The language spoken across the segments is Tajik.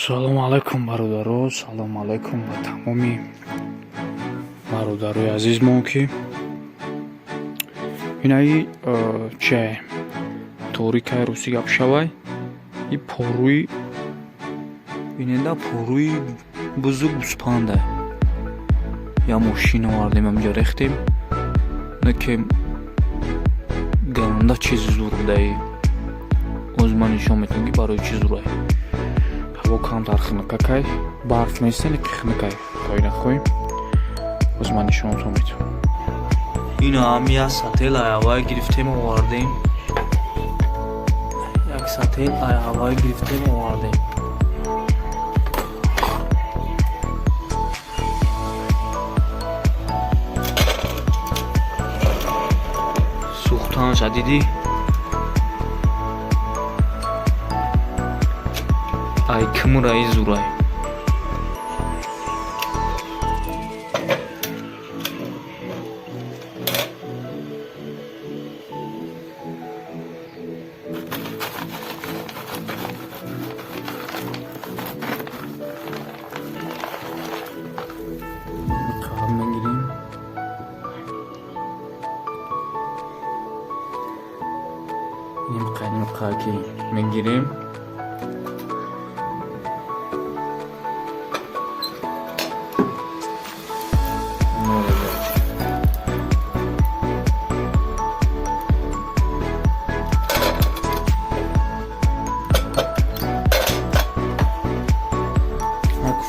Салому алайкум, бародаро, салому алайкум ба тамоми бародарои азизмон, ки инаи чиае, торикай, рӯси гап шавай, и порӯи биненда, порӯи бузу гӯспанда. Я мошин овардем, ҳаминҷа рехтем, не ки ганда чизи зур будаи. Оз ман нишон метавон, ки барои чӣ зурай. Ҳаво камтар хунукакай, барф нест, ки хунукай, хоҳӣ нахоҳӣ. Оз ман нишонатон метавон. Ина ҳами як сател ай гирифтем, овардем, як сател ай ҳавай гирифтем, овардем. Сӯхтанша дидӣ? Ай кимураи зурай. Қаҳва мегирем. Нимқа ки мегирем. Молодец.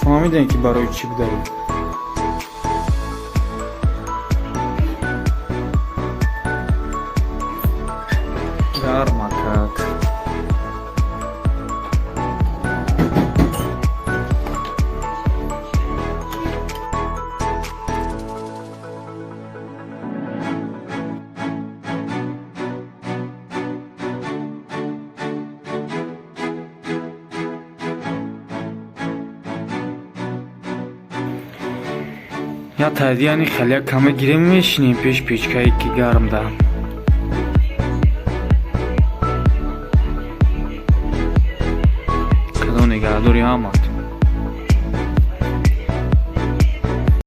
Фаҳмидем, ки барои чӣ будаи. Гармакак. Я тайдияни хеле каме гирем, мешинем пеш печкае, ки гармда. Худо нигаҳдори ҳамат.